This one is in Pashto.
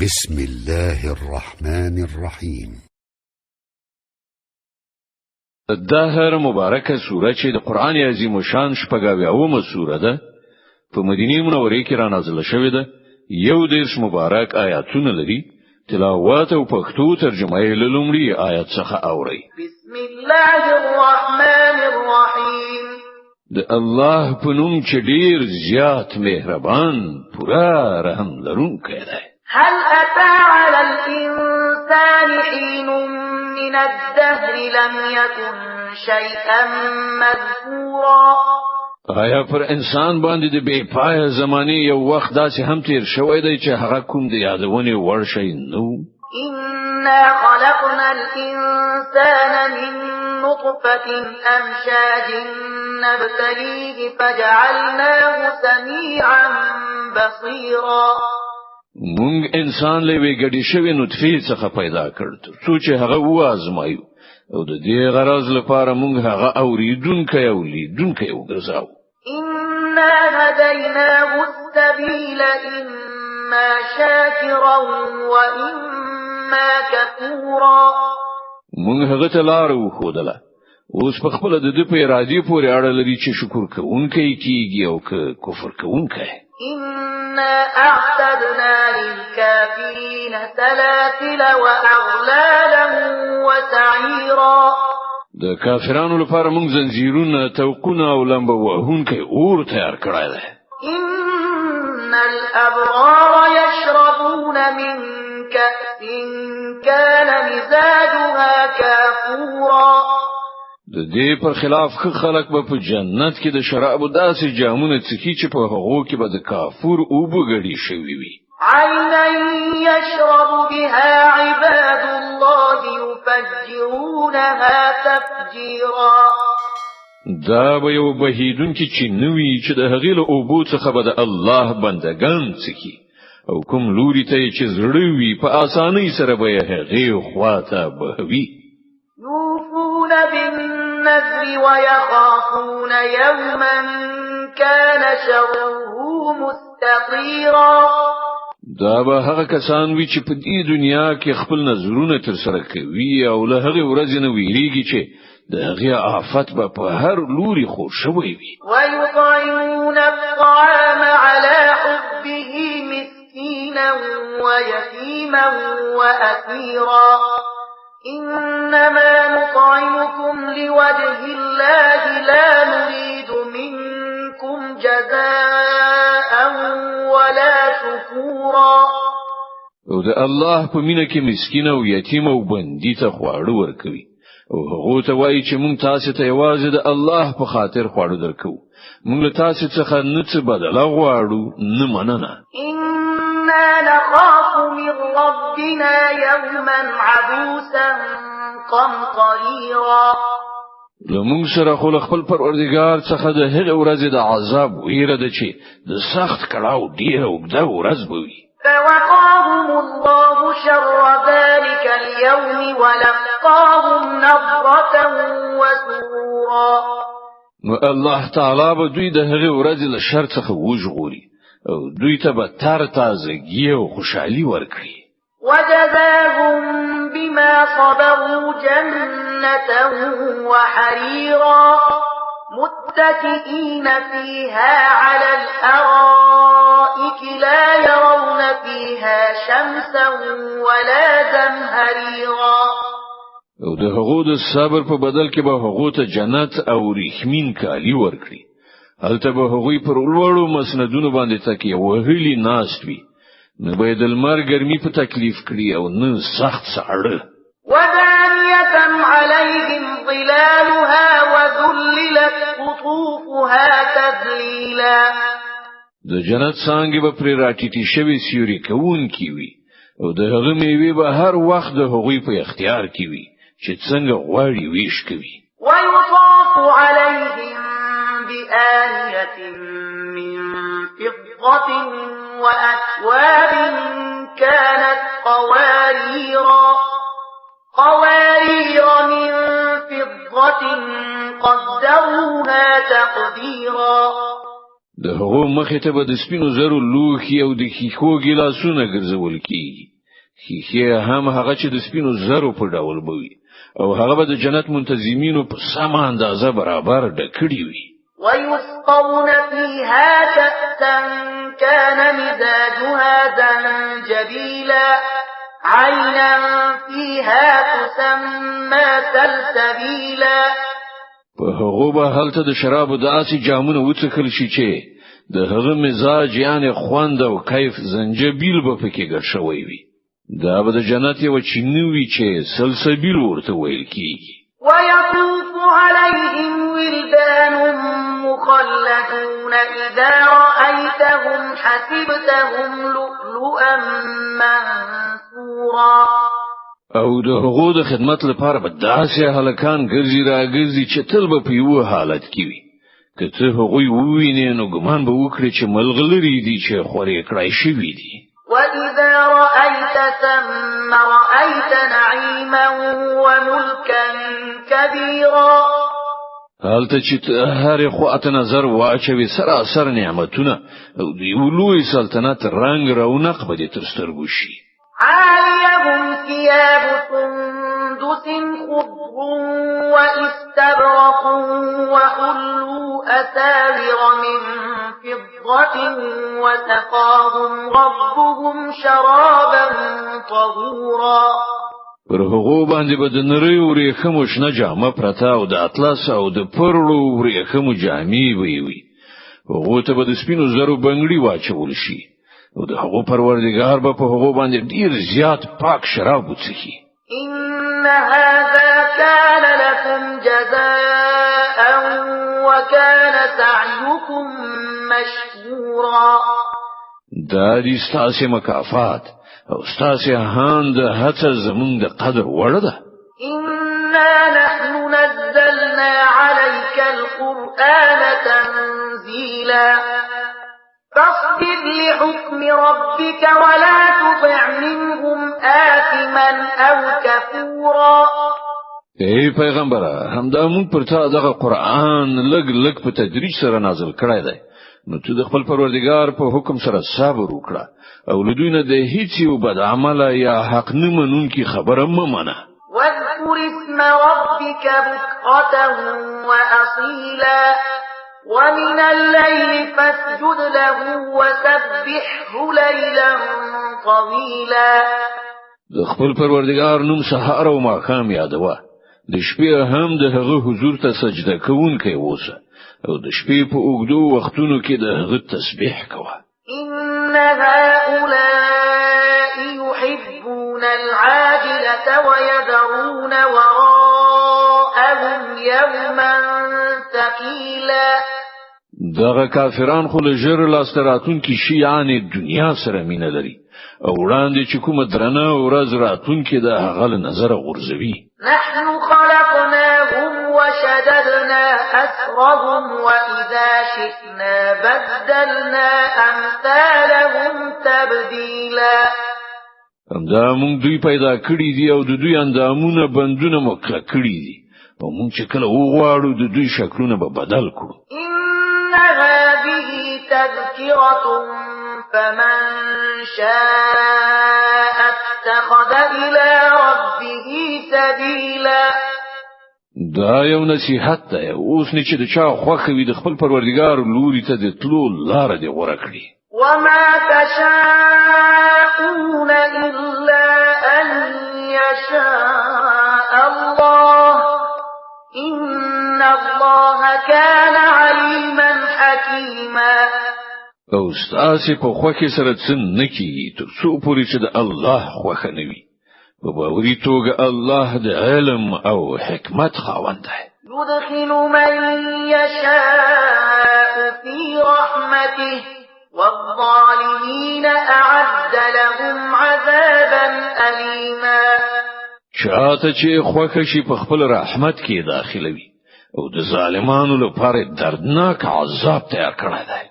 بسم الله الرحمن الرحیم. د دهر مبارکه سوره چې د قران عظیم شان شپږاویاومه سوره ده، په مدینه منوره کې را نازله شوې ده. 31 مبارک آیاتونه لري. تلاوت او پښتو ترجمه یې له لومړي آیت څخه اورئ. بسم الله الرحمن الرحیم. د الله په نوم چې ډیر زیات مهربان، پوره رحم لرونکی دی. هل أتى على الإنسان حين من الدهر لم يكن شيئا مذكورا؟ آیا پر انسان باندې د بې پایه زمانې یو وخت داسې هم تیر شوی دی چې هغه کوم د یادونې وړ شی نه و؟ إنا خلقنا الإنسان من نطفة أمشاج نبتليه فجعلناه سميعا بصيرا. مونږ انسان له یوې ګډې شوې نطفې څخه پیدا کړ تر څو چې هغه وازمایو، او د دې غرض لپاره مونږ هغه اوریدونکی او لیدونکی وګرځاو. إنا هديناه السبيل إما شاكرا وإما كفورا. مونږ هغه ته لار وښودله. اوس په خپل د ده په ارادې پورې اړه لري چې شکر کوونکی کیږي او که کفر کوونکی. إنا أعتدنا للكافرين سلاسل وأغلالا وسعيرا. د کافرانو لپاره مونږ زنجیرونه، توقونه او لمبه وهونکی اور تیار کړی دی. إن الأبرار يشربون من كأس كان مزاجها كافورا. د دې پر خلاف ښه خلک به په جنت کې د شرابو داسې جامونه څښي چې په هغو کې به د کافور اوبه ګډې شوي وي. عينا يشرب بها عباد الله يفجرونها تفجيرا. دا به یو بهیدونکي چې نوي چې د هغې له اوبو څخه به د الله بندګان څښي، او کوم لوري ته یې چې زړه وي په اسانۍ سره به یې هغې خواته بهوي. يوفون بالنذر ويخافون يوما كان شره مستطيرا. دا به هغه کسان وي چې په دې دنیا کې خپل نذرونه ترسره کوي او له هغې ورځې نه ویریږي چې د هغې آفت به په هر لوري خور شوی وي. ويطعمون الطعام على حبه مسكينا ويتيما وأسيرا. إنما نطعمكم لوجه الله لا نريد منكم جزاء ولا شكورا. او د الله په مینه کې مسکین او یتیم او بندي ته خواړه ورکوي، او هغو ته وایي چې مونږ تاسو ته یوازې د الله په خاطر خواړه درکوو، مونږ له تاسو څخه نه څه بدله غواړو نه مننه. إنا نخاف من ربنا يوما عبوسا قمطريرا. له مونږ سره خو له خپل پروردګار څخه د هغې ورځې د عذاب ویره ده چې د سخت کړاو ډیره اوږده ورځ به وي. فوقاهم الله شر ذلك اليوم ولقاهم نضرة وسرورا. نو الله تعالی به دوی د هغې ورځې له شر څخه وژغوري او دوی ته به تر تازګي او خوشحالي ورکړي. وجزاهم بما صبروا جنة وحريرا متكئين فيها على الأرائك لا يرون فيها شمسا ولا زمهريرا. او د هغو د صبر په بدل کې به هغو ته جنت او ریښمین کالي ورکړي. هلته به هغوی پر لوړو مسندونو باندې تکیه وهلي ناست وي، نه به یې د لمر ګرمي په تکلیف کړي او نه سخت ساړه. ودانية عليهم ظلالها وذللت قطوفها تذليلا. د جنت څانګې به پرې راټیټې شوې سیوري کوونکې وي، او د هغه میوې به هر وخت د هغوی په اختیار کې وي چې څنګه غواړي ویش کوي. ويطاف عليهم بآنية من فضة وأكواب كانت قوارير من فضة قدروها تقديرا. د هغو مخې ته به د سپینو زرو لوښي او د ښیښو ګیلاسونه ګرځول کیږي. ښیښې هم هغه چې د سپینو زرو په ډول به وي او هغه به د جنت منتظمینو په سمه اندازه برابر ډکړي وي. ويسقون فيها كأسا كان مزاجها زنجبيلا عينا فيها تسمى سلسبيلا. په هغو به هلته د شرابو داسې جامونه وڅکل شي چې د هغه مزاج، یعنی خوند او کیف، زنجبیل به پکې ګډ شوی وي. دا به د جنت یو چینه وي چې سلسبیل ورته ویل کیږي. ويطوف عليهم ولدان مخلدون إذا رأيتهم حسبتهم لؤلؤا منثورا. او د هغو د خدمت لپاره به داسې هلکان ګرځي را ګرځي چې تل به په یو حالت کې وي. که ته هغوی ووینې نو ګمان به وکړې چې ملغلرې دي چې خورې کړای شوي دي. وإذا رأيت ثم رأيت نعيما وملكا كبيرا. هلته چې ته هرې خواته نظر واچوې سراسر نعمتونه او د یو لوی سلطنت رنګ رونق به دې تر سترګو شي. عاليهم ثياب سندس خضر واستبرق وحلوا أساور من فضة وسقاهم ربهم شرابا طهورا. پر هغو باندې به د نریو ورېښمو شنه جامه پرته او د اطلس او د پرړو ورېښمو جامې به یې وي. هغو ته به د سپینو زرو بنګړي واچول شي او د هغو پروردګار به په هغو باندې ډیر زیات پاک شراب وڅښي. إن هذا كان لكم جزاء وكان سعيكم مشكورا. دا دي ستاسې مکافات او ستاسې هاند هڅه زمونږ د قدر وړ ده. إنا نحن نزلنا عليك القرآن تنزيلا فاصبر لحكم ربك ولا تطع منهم آثما أو كفورا. ای پیغمبره، همدا مونږ پر تا دغه قرآن لږ لږ په تدریج سره نازل کړی دی، نو ته د خپل پروردګار په حکم سره صبر وکړه او له دوی نه د هیڅ یو بد عمله یا حق نه منونکي خبره مه منه. واذكر اسم ربك بكرة وأصيلا ومن الليل فاسجد له وسبحه ليلا طويلا. د خپل پروردګار نوم سهار او ماښام یادوه. د شپې هم د هغه حضور ته سجده کوونکی اوسه او د شپې په اوږدو وختونو کې د هغه تسبیح کوه. إن هؤلاء يحبون العاجلة ويذرون وراءهم يوما ثقيلا. دغه کافران خو له ژر لاسته راتلونکي شي، یعنې دنیا سره مینه لري او وړاندې چې کومه درنه ورځ راتلونکې ده هغه له نظره غورځوي. نحن خلقناهم وشددنا أسرهم وإذا شئنا بدلنا أمثالهم تبديلا. همدا موږ دوی پیدا کړي دي او د دوی اندامونه بندونه مو کلک کړي دي او موږ چې کله وغواړو د دوی شکلونه به بدل کړو. إن هذه تذكرة فمن شاء اتخذ إلى ربه سبيلا. دا یو نصیحت دی. اوس نه چې د چا خوښه وي د خپل پروردګار لوري ته د تلو لاره دې غوره کړي. وما تشاءون إلا أن يشاء الله إن الله كان عليما حكيما. او ستاسې په خوښې سره څه نه کیږي تر څو پورې چې د الله خوښه نه وي. په باوري توګه الله د علم او حکمت خاوند دی. يدخل من يشاء في رحمته والظالمين أعد لهم عذابا أليما. چاته چې خوښه شي په خپل رحمت کې داخلوي او د ظالمانو لپاره دردناک عذاب تیار کړی دی.